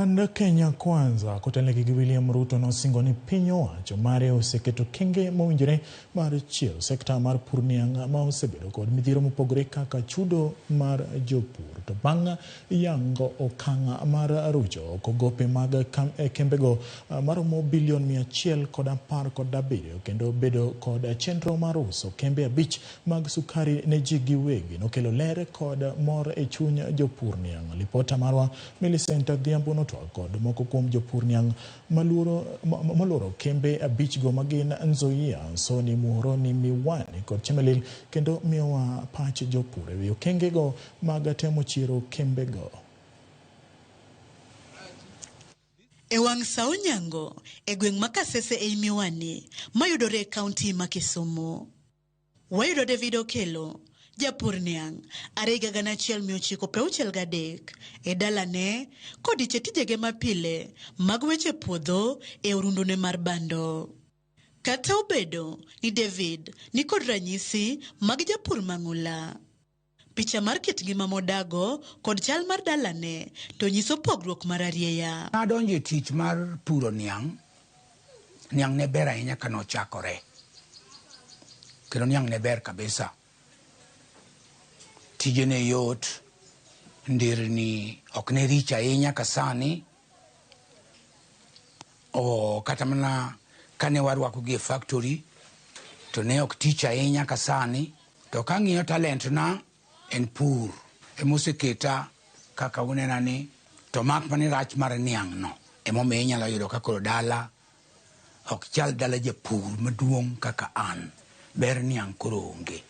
Oganda Kenya Kwanza kotelnegi gi William Ruto nosingo ni piny owacho mare oseketo kenge mowinjore mar chiero sekta mar pur niang' ma osebedo kod midhiero mopogore kaka chudo mar jopur. To bang' yango okang' mar rucho oko gope mag kembego maromo bilion 117 kendo bedo kod chenro mar uso kembe 5 mag sukari ne ji giwegi nokelo ler kod mor e chuny jopur niang'. Lipota marwa Millicent Adhiambo notwak kod moko kuom jopur niang' moluoro kembe 5 go magin Nzoia, Soni, Muhoroni, Miwani kod Chemelil kendo miyowa pach jopur ewi okengego mag temo chiero kembego. E wang' sa Onyango e gweng' ma Kasese ei Miwani mayudore e kaunti ma Kisumu. Wayudo David Okello, japur niang' are higa 1963 e dalane kodiche tijege mapile mag weche puodho e orundune mar bando. Kata obedo ni David nikod ranyisi mag japur mang'ula, picha mar kit ngima modago kod chal mar dalane to nyiso pogruok mar arieya. Nadonjo e tich mar puro niang', niang' ne ber ahinya kane ochakore. Kendo niang' ne ber kabisa. Tije ne yot, nderni ok ne rich ahinya ka sani. O kata mana kane warwako gi e factory to ne ok tich ahinya ka sani. To kang'iyo talent na en pur. Emoseketa kaka unena ni to mak mana rach mar niang' no. Emomiyo inyalo yudo ka koro dala ok chal dala japur maduong' kaka an. Ber niang' koro onge.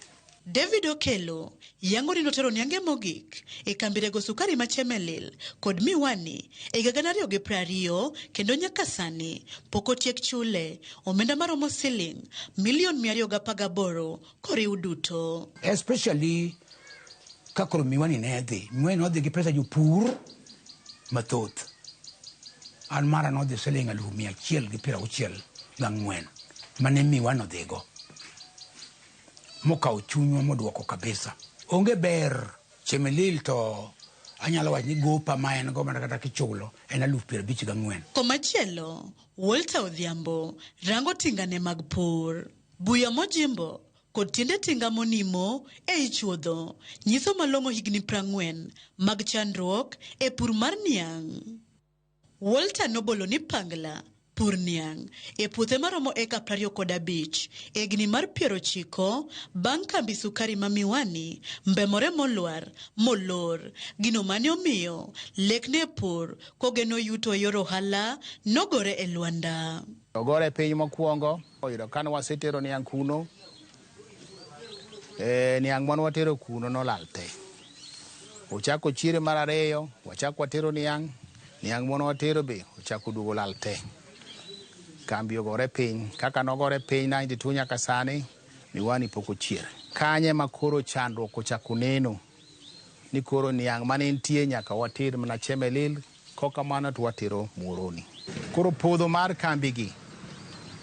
David Okello yango ni notero niange mogik e kambi rego sukari ma Chemelil kod Miwani e higa 2020 kendo nyaka sani pok otiek chule omenda maromo siling milion 218 koriw duto. Especially ka koro Miwani ne dhi. Miwani nodhi gi pesa jopur mathoth. An mara nodhi siling 164,000 mane Miwani odhigo. Mokawo chunywa moduoko kabisa. Onge ber Chemelil to anyalo wacho ni gopa ma en go mana kata kichulo en 54,000. Komachielo, Walter Odhiambo rango tingane mag pur. Buya mojimbo kod tiende tinga monimo ei chuodho nyiso malong'o higni 40 mag chandruok e pur mar niang'. Walter nobolo ni pangla pur niang' e puothe maromo eka 25 e higni mar 90 bang' kambi sukari ma Miwani mbemore molwar molor. Gino mane omiyo lekne pur kogeno yuto e yor ohala nogore e lwanda. Ogore piny mokwongo, oyudo kane wasetero niang' kuno, niang' mane watero kuno nolal te. Ochako chiere mar ariyo, wachako watero niang', niang' mane watero be ochako duogo lal te. Kambi ogore piny, kaka nogore piny 92 nyaka sani, Miwani pok ochier. Kanye ma koro chandruok ochako neno ni koro niang' mane nitie nyaka water mana Chemelil, kokamano to watero Muhoroni. Koro podho mar kambi gi,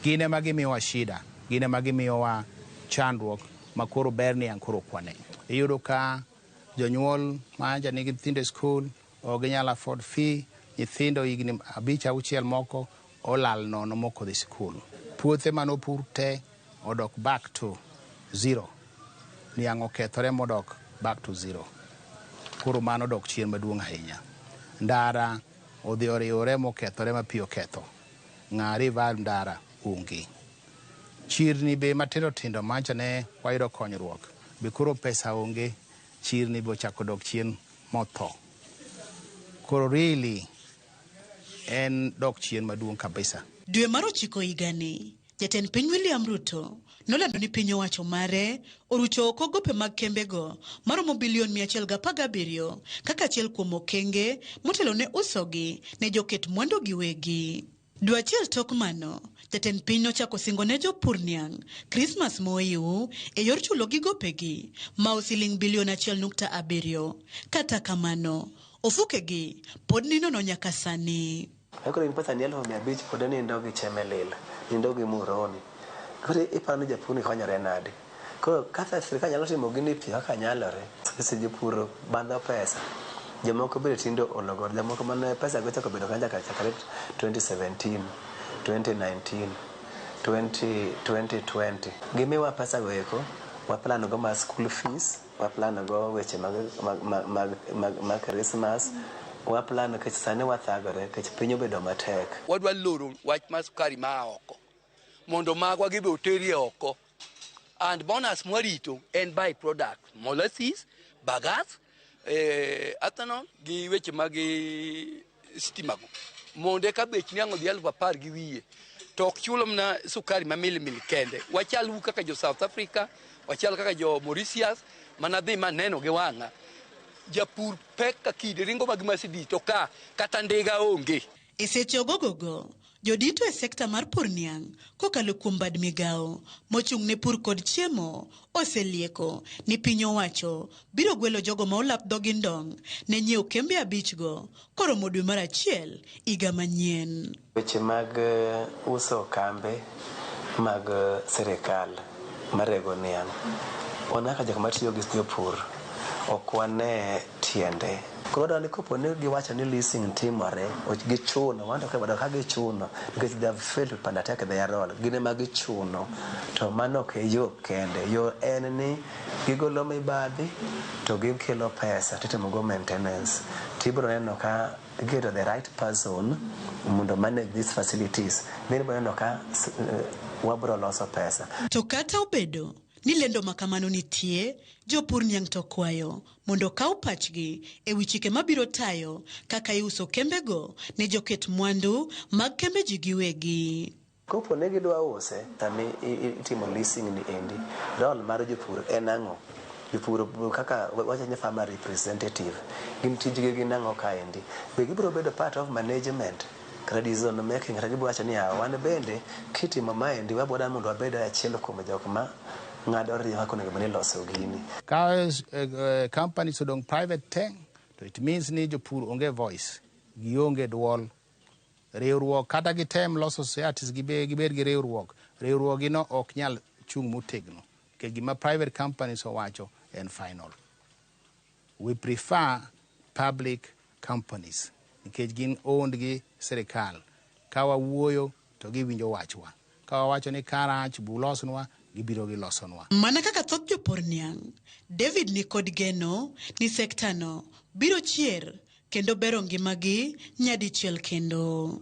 gin ema gimiyowa shida, gin ema gimiyowa chandruok ma koro ber niang' koro ok wane. Iyudo ka jonyuol ma nyicha nigi nyithindo e skul ok ginyal afford fee, nyithindo higni 5 6 moko olal nono mok odhi skul. Puothe manopur te odok back to zero. Niang' okethore modok back to zero. Koro mano dok chien maduong' ahinya. Ndara odhi oriwore mokethore ma pi oketho. Ng'a revive ndara onge. Chirni be matindo tindo mancha ne wayudo konyruok. Be koro pesa onge, chirni be ochako dok chien motho. Koro really en dok chien maduong' kabisa. Dwe mar 9 higani, jatend piny William Ruto nolando ni piny owacho mare orucho oko gope mag kembego maromo bilion 117 kaka achiel kuom okenge motelo ne usogi ne joket mwandu giwegi. Dwe achiel tok mano, jatend piny nochako singo ne jopur niang' Christmas moiw e yor chulo gi gopegi ma siling bilion 1.7. Kata kamano, ofukegi pod ninono nyaka sani. Koro in pesa ni 500,000 pod nindo gi Chemelil, nindo gi Muhoroni. Koro iparo ni japur ni konyore nade? Koro kaka sirikal nyalo timo gini piyo kaka nyalore, seche jopur bandho pesa. Jomoko bende tinde ologo, jomoko mane pesa go ochako bedo kanyo chakre 2017, 2019, 20, 2020. Gimiwa pesa go eko, waplan go mar school fees, waplan go weche mag, mag, mag, mag, mag, mag Christmas, waplan nikech sani wathagore nikech piny obedo matek. Wadwa loro wach mar sukari maa oko mondo magwa gi be oterie oko. And bonus mwarito en by product molasses, bagasse, ethanol gi weche mag stima go. Mondo eka bech niang' odhi 10,000 alufu to ok chulo mana sukari ma milimili kende. Wachal u kaka jo South Africa, wachal kaka jo Mauritius, mana dhi maneno gi wang'a. Japur pek ka kinde ringo mag Mercedes to ka kata ndiga onge. E seche ogogogo, jodito e sekta mar pur niang' kokalo kuom bad migawo mochung' ne pur kod chiemo oselieko ni piny owacho biro gwelo jogo ma olap dhogi ndong' ne nyiewo kembe 5 go koromo dwe mar achiel higa manyien. Weche mag uso kambe mag sirikal marego niang', wan kaka jok matiyo gi jopur ok wane tiende. Koro wadwa ni kopo ni giwacho ni leasing timore, gichuno, wan to ka gichuno nikech they have failed to undertake their role, gin ema gichuno. To mano ok e yo kende. Yo en ni gigolo mibadhi to gikelo pesa titimo go maintenance. Tibiro neno ka giketo the right person mondo manage these facilities. Then ibiro neno ka wabiro loso pesa. To kata obedo ni lendo ma kamano nitie, jopur niang' to kwayo mondo okaw pachgi e wi chike mabiro tayo kaka iuso kembego ne joket mwandu mag kembe ji giwegi. Kopo ni gidwa use sami itimo leasing ni endi, role mar jopur en ang'o? Jopur kaka wacho ni farmer representative, gin tijgi gin ang'o kaendi? Be gibiro bedo part of management kata decision making kata gibiro wacho ni wan bende kitimo maendi wabiro dwaro mondo wabed achiel kuom jok ma ng'ado rieko kaka onego bed ni iloso gini. Ka companies odong' private te, to it means ni jopur onge voice, gionge duol. Riwruok kata gitem loso societies gibed gi riwruok, riwruogino ok nyal chung' motegno nikech gima private companies owacho en final. We prefer public companies nikech gin owned gi sirikal. Ka wawuoyo to giwinjo wachwa. Ka wawacho ni ka rach bulosnwa, gibiro gilosonwa. Mana kaka thoth jopur niang', David ni kod geno ni sektano biro chier kendo bero ngimagi nyadichiel kendo.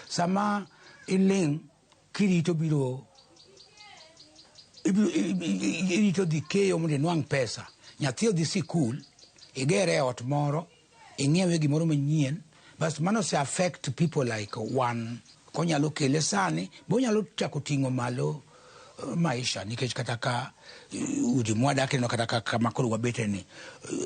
Sama iling' kirito biro irito dhi keyo mondo inwang' pesa. Nyathi odhi sikul, igere e ot moro, ing'iewe gimoro manyien, bas mano ose affect people like wan. Konyalo kele sani, bonyalo chako ting'o malo maisha nikech kata ka udi mwadake no kata ka kama koro wabete ni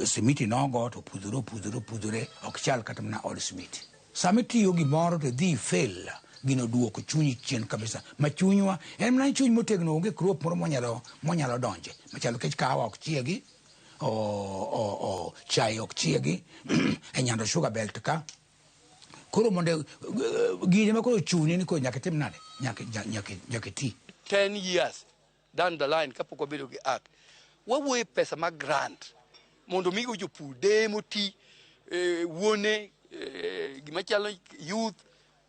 simiti nogo to pudhore opudhore opudhore ok chal kata mana od simiti. Sama itiyo gimoro to idhi fail, gino duoko chunyi chien kabisa. Ma chunywa en mana chuny motegno onge crop moro mwanyalo donje. Machalo nikech kahawa ok chiegi, o chai ok chiegi e Nyando Sugar Belt ka. Koro mondo gini ma koro chuni ni koro nyaka itim nade? Nyaka iti. 10 years down the line kapok wabedo gi act wawuoyo e pesa mag grant mondo migo jopur deye moti wuone gima chalo youth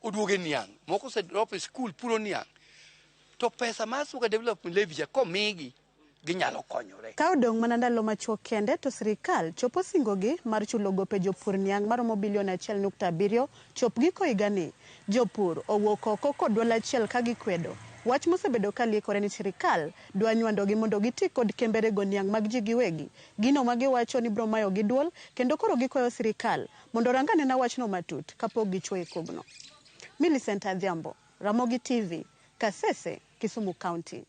oduoge niang' moko ose drop e school puro niang' to pesa mar sugar development levy cha komigi ginyalo konyore. Ka odong' mana ndalo machuok kende to sirikal chopo singogi mar chulo gope jopur niang' maromo bilion 1.7 chop giko higani. Jopur owuok oko kod duol achiel ka gikwedo wach mosebedo ka liekore ni sirikal dwa nywandogi mondo giti kod kembe rego niang' mag ji giwegi. Gino ma giwacho ni biro mayogi duol kendo koro gikwayo sirikal mondo orang anena wachno matut kapok gichwoyo e kogno. Millicent Adhiambo, Ramogi TV, Kasese, Kisumu County.